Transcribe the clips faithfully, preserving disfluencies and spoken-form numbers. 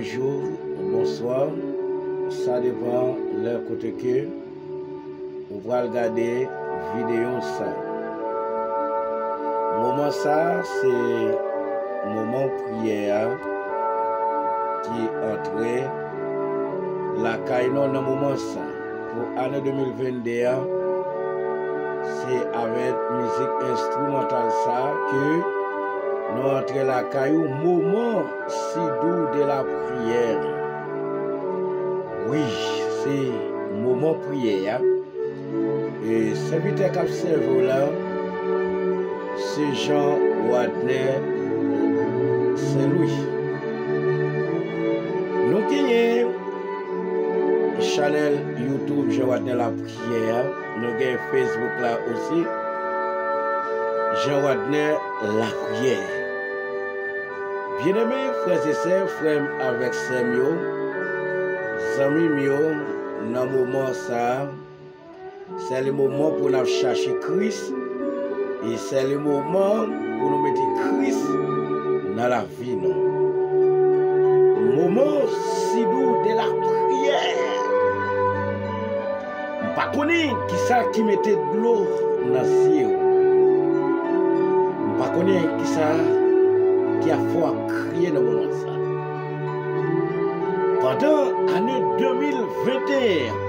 Bonjou, bonswa, sa depann lè kote ke ou pral gade videyo sa. Moman sa, se moman priyè a ki antre lakay nou nan moman sa. Pou ane de mil venn de a, se avèk mizik enstrimantal sa ke nou antre lakay ou, moman Sidou de la priyè. Wi, se moman priyè a. E sèvitè k ap sèvi w la, se Jean Wadner Saint Louis. Nou genyen chanèl YouTube Jean Wadner Lapriyè a. Nou gen Facebook la osi, Jean Wadner Lapriyè. Byeneme frè e sè, frè m avèk sè m yo, zanmi m yo, nan moman sa a, se le moman pou n ap chache Kris, e se le moman pou nou mete Kris nan lavi nou. Moman Sidou de la priyè. M pa konnen kisa ki mete dlo nan zye w. M pa konnen kisa ki ap fè w ap kriye nan moman sa. Pandan ane de mil venteyen an,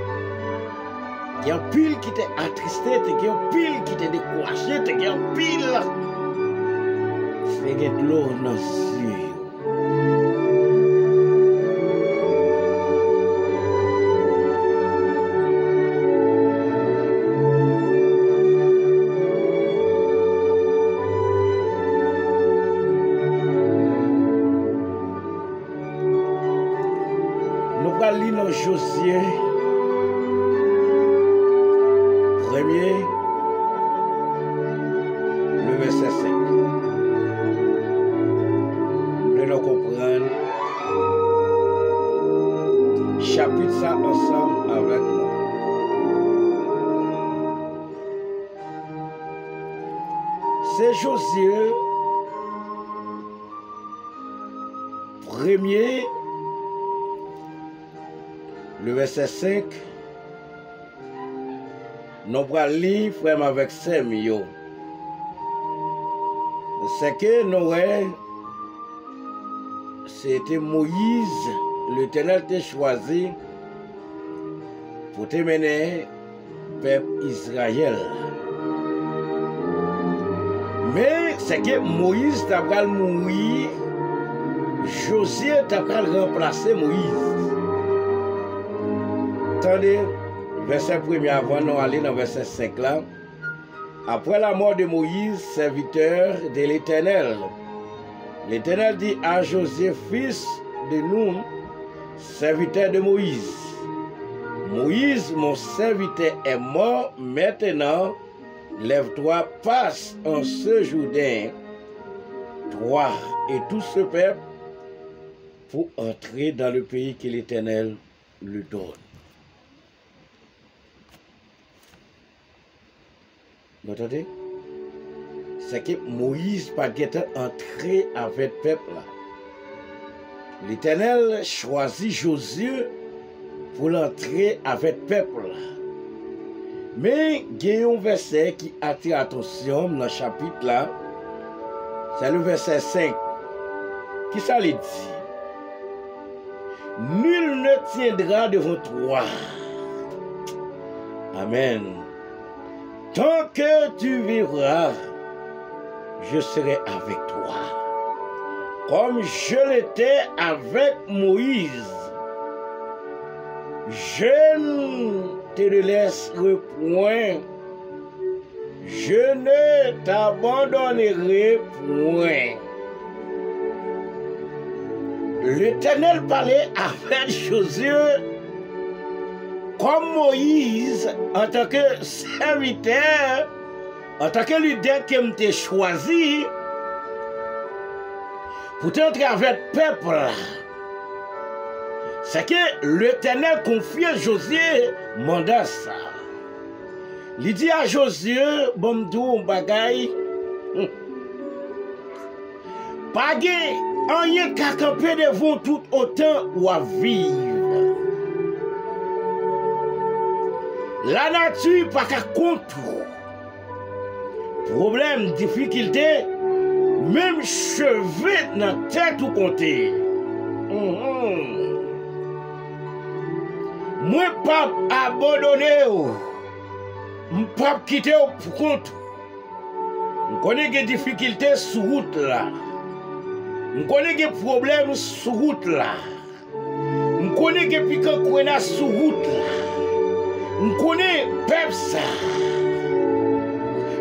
gen anpil ki te atriste, te gen anpil ki te dekouraje, te gen anpil te gen dlo nan zye yo. Nou pral li nan Jozye premye, le vèsè senk. M vle nou konprann chapit sa ansanm avèk mwen. Se Jozye premye, le vèsè senk, nou pral li, frè m avèk sè m yo. Sèke nou wè, se te Moyiz Letènèl te chwazi pou te mennen pèp Izrayèl la. Men, sèke Moyiz ta pral mouri, Jozye ta pral ranplase Moyiz. Tande, vèsè premye avan nou ale nan vèsè senk la. Après la mort de Moïse, serviteur de l'Éternel, l'Éternel dit à Josué, fils de Nun, serviteur de Moïse, Moïse, mon serviteur, est mort. Maintenant, lève-toi, passe en ce Jourdain, toi et tout ce peuple, pour entrer dans le pays que l'Éternel lui donne. Nou tande? Sèke Moyiz pa t gentan antre avèk pèp la. Letènèl chwazi Jozye pou l antre avèk pèp la. Men, gen yon vèsè ki atire atansyon m nan chapit la. Se le vèsè senk. Kisa li di? Nul ne tiendra devant toi. Amen. Tant que tu vivras, je serai avec toi, comme je l'étais avec Moïse. Je ne te délaisserai point, je ne t'abandonnerai point. Letènèl pale avèk Jozye kòm Moyiz, antanke sèvitè, antanke lidè ke m te chwazi pou te antre avèk pèp la. Sèke Letènèl konfye Jozye manda sa. Li di a Jozye, ban m di w yon bagay, pa gen Anyen ka kanpe devan w tout otan w ap viv. Lanati pa ka kont ou. Pwoblèm, difikilte, menm cheve nan tèt ou konte. Mhm. Mwen p ap abandone w. M p ap kite w pou kont ou. M konnen gen difikilte sou wout la. M konnen gen pwoblèm sou wout la. M konnen gen pikan kwena sou wout la. M konnen pèp sa.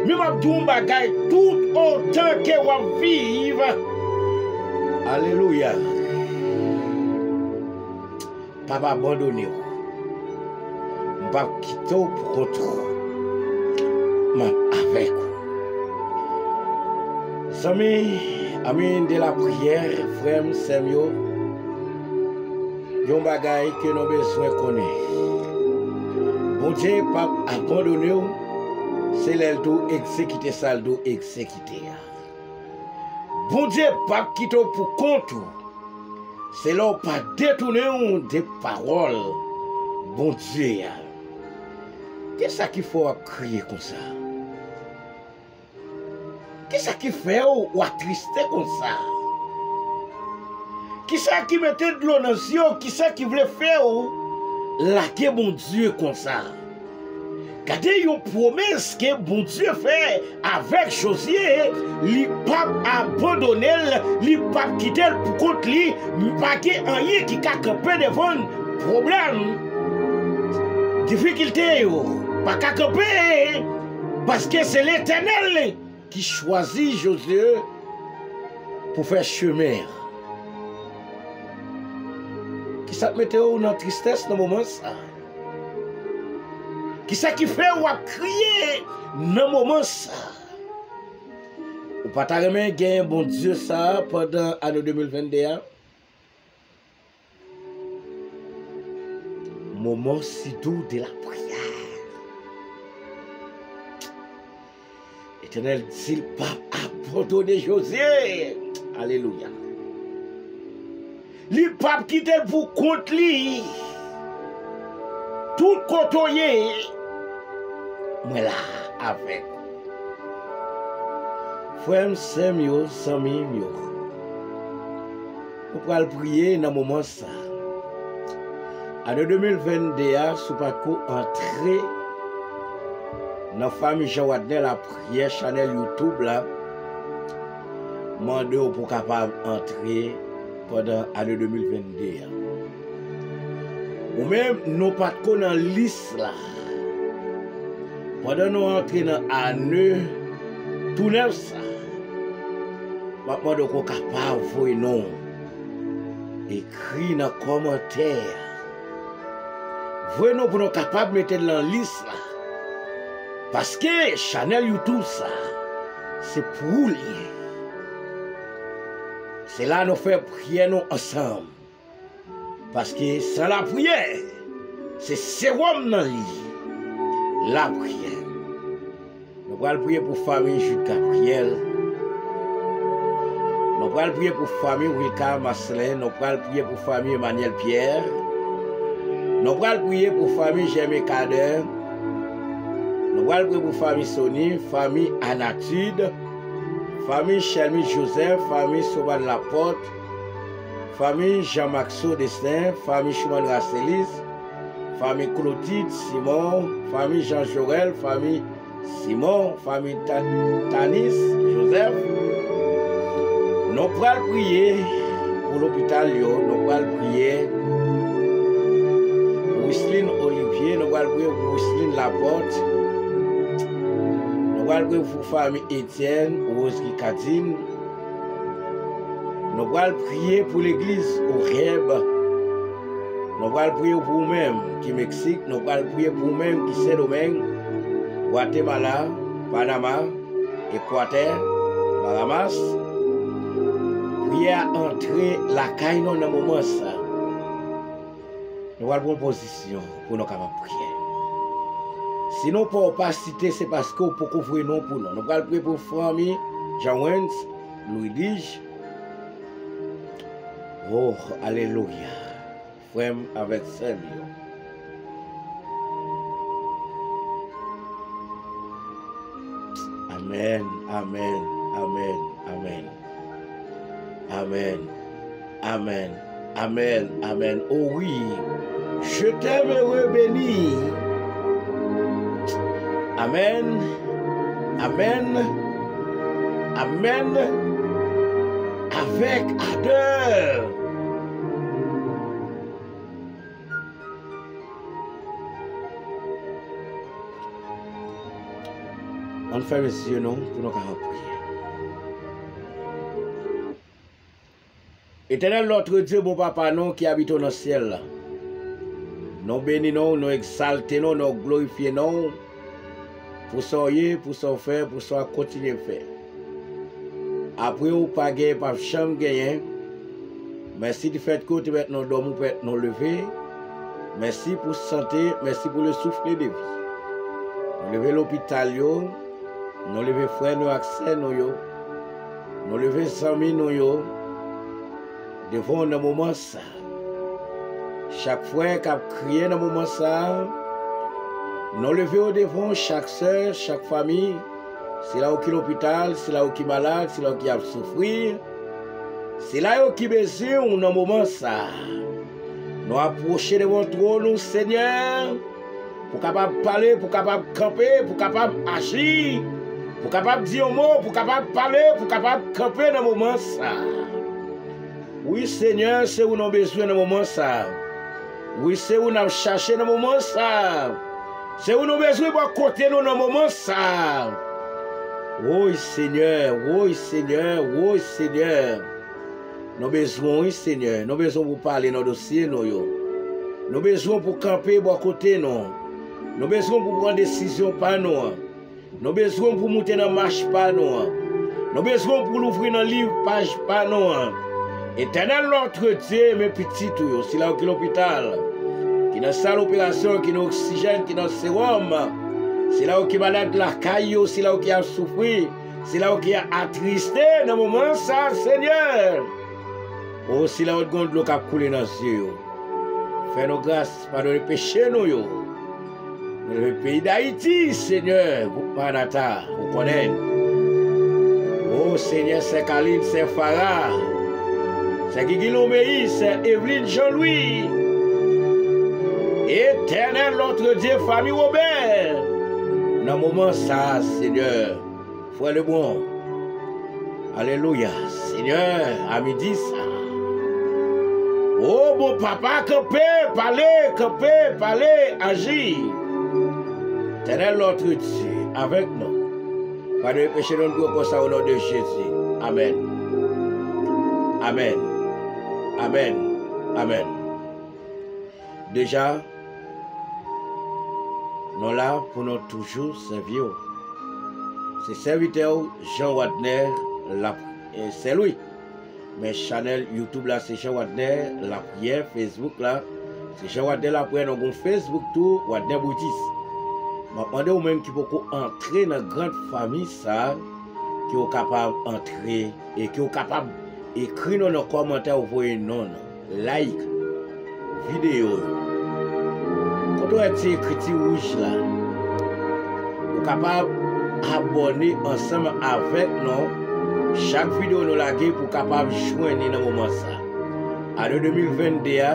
Men m ap di w yon bagay, tout otan ke w ap viv. Alelouya. P ap abandone w. M p ap kite w pou kont ou. M ap avèk ou. Zanmi, ami de la priyè, frè m, sè m yo, yon bagay ke nou bezwen konnen. Bondye p ap abandone w, se lè l di w egzekite sa l di w egzekite a. Bondye p ap kite w pou kont ou. Se lè w pa detounen w de pawòl Bondye a. Kisa ki fè w ap kriye konsa? Kisa ki fè w w atriste konsa? Kisa ki mete dlo nan zye w? Kisa ki vle fè w lage Bondye konsa? Gade yon pwomès ke Bondye fè avèk Jozye, li p ap abandone l, li p ap kite l pou kont li, pa gen anyen ki ka kanpe devan l. Pwoblèm, difikilte yo pa ka kanpe, paske se Letènèl ki chwazi Jozye pou fè chemen an. Kisa k mete w nan tristès nan moman sa? Kisa ki fè w ap kriye nan moman sa? Ou pa ta renmen genyen Bondye sa a pandan ane de mil venn de a? Moman si dou de la priyè. Letènèl di l p ap abandone Jozye. Alelouya. Li p ap kite l pou kont li. Tout kote w ye, mwen la avèk ou. Frè m, sè m yo, zanmi m yo, nou pral priye nan moman sa. Ane de mil venn de a, si w pa ko antre nan Fanmi Jean Wadner Lapriyè, chanèl YouTube la, mande w pou w kapab antre pandan ane de mil venn de a. Ou menm, nou pa t ko nan lis la. Pandan nou antre nan ane tou nèf sa, m ap mande w pou w kapab voye non w, ekri nan kòmantè a. Voye non pou nou kapab mete l nan lis la. Paske chanèl YouTube sa, se pou ou li ye. Se la nou fè priyè nou ansanm. Paske san lapriyè, se sewòm nan li, lapriyè. Nou pral priye pou fanmi Jude Gabriel. Nou pral priye pou fanmi Wilka Marcelin. Nou pral priye pou fanmi Emmanuel Pierre. Nou pral priye pou fanmi Germain Cadet. Nou pral priye pou fanmi Sony, fanmi Anatide, fanmi Chelmy Joseph, fanmi Soban Laporte, fanmi Jean Maxo Destin, fanmi Schumann Racelis, fanmi Clotilde Simon, fanmi Jean Jorel, fanmi Simon, fanmi Ta-, Tanis Joseph. Nou pral priye pou lopital yo, nou pral priye pou Wisline Olivier, nou pral priye pou Wisline Laporte, nou pral priye pou fanmi Etienne, Rose Kikadin. Nou pral priye pou legliz Oreb. Nou pral priye pou ou menm ki Meksik. Nou pral priye pou ou menm ki Sendomeng, Gwatemala, Panama, Ekwatè, Bahamas. Priyè a antre lakay nou nan moman sa. Nou pral pran pozisyon pou nou kapab priye. Si non pa w pa site, se paske w poko voye non pou nou. Nou pral priye pou fanmi Jean Wens, Louis Lige. Oh, alelouya. Frè m avèk sè m yo. Amèn, amèn, amèn, amèn. Amèn, amèn, amèn, amèn. Oh wi. Je t'aime, heureux, béni. Amèn, amèn, amèn. Avèk adè. Ann fèmen zye nou pou nou ka priye. Etènèl, notre Dieu, bon Papa nou ki abite w nan syèl la, nou beni nou, nou egzalte nou, nou glorifye nou pou sa w ye, pou sa w fè, pou sa w ap kontinye fè. Apre w, pa genyen, p ap janm genyen. Mèsi difèt ke w te pèmèt nou dòmi, w pèmèt nou leve. Mèsi pou sante, mèsi pou le souffle de vie. Nou leve lopital yo, nou leve frè nou ak sè nou yo, nou leve zanmi nou yo devan w nan moman sa. Chak frè k ap kriye nan moman sa a, nou leve yo devan w, chak sè, chak fanmi, sila yo ki lopital, sila yo ki malad, sila yo ki ap soufri, sila yo ki bezwen w nan moman sa a. Nou apwoche devan twòn ou, Senyè, pou kapab pale, pou kapab kanpe, pou kapab aji, pou kapab di yon mo, pou kapab pale, pou kapab kanpe nan moman sa a. Wi, Senyè, se ou nou bezwen nan moman sa a. Wi, se ou n ap chache nan moman sa a. Se ou nou bezwen bò kote nou nan moman sa a. Woy, Senyè, woy, Senyè, woy, Senyè. Nou bezwen w, wi, Senyè. Nou bezwen w pou pale nan dosye nou yo. Nou bezwen w pou kanpe bò kote nou. Nou bezwen w pou pran desizyon pa nou an. Nou bezwen w pou moute nan mach pa nou an. Nou bezwen w pou louvri nan liv paj pa nou an. Etènèl, notre Dieu, men pitit ou yo, sila yo ki lopital, ki nan sal operasyon, ki nan oksijèn, ki nan sewòm, sila yo ki malad lakay yo, sila yo ki ap soufri, sila yo ki atriste nan moman sa, Senyè. O, sila yo t gon dlo k ap koule nan zye yo. Fè nou gras, padone peche nou yo. Nou leve peyi Dayiti, Senyè, gwoup Maranata, ou konnen. O, Senyè, sè Kalin, sè Fara, sè Gigi Lonmeyi, sè Eveline Jean Louis. Etènèl, notre Dieu, fanmi Wobè, nan moman sa, Senyè, Frè Lebon. Alelouya. Senyè, a midi sa. O bon Papa, kanpe, pale, kanpe, pale, aji. Etènèl, notre Dieu, avèk nou. Padone peche nou, nou priye konsa, o non de Jezi. Amèn. Amèn. Amèn. Amèn. Deja, nou la pou nou toujou sèvi w. Se sèvitè w, Jean Wadner Lap-, eh, Saint-Louis. Men chanèl YouTube la, se Jean Wadner Lapriyè, Facebook la, se Jean Wadner Lapriyè, nou gon Facebook tou, Wadner Brutus. M ap mande ou menm ki poko antre nan gran fanmi sa, ke w kapab antre e ke w kapab ekri nou nan kòmantè, ou voye non nou, like videyo yo. Kote w wè ti ekriti wouj la, ou kapab abòne ansanm avèk nou. Chak videyo nou lage pou w kapab jwenn li nan moman sa. Ane de mil venn de a,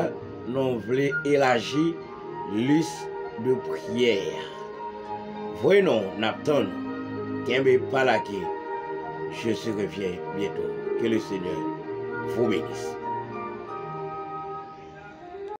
nou vle elaji lis de priyè a. Voye non, n ap tann ou. Kenbe, pa lage. Jésus revient bientôt. Que le Seigneur vous bénisse.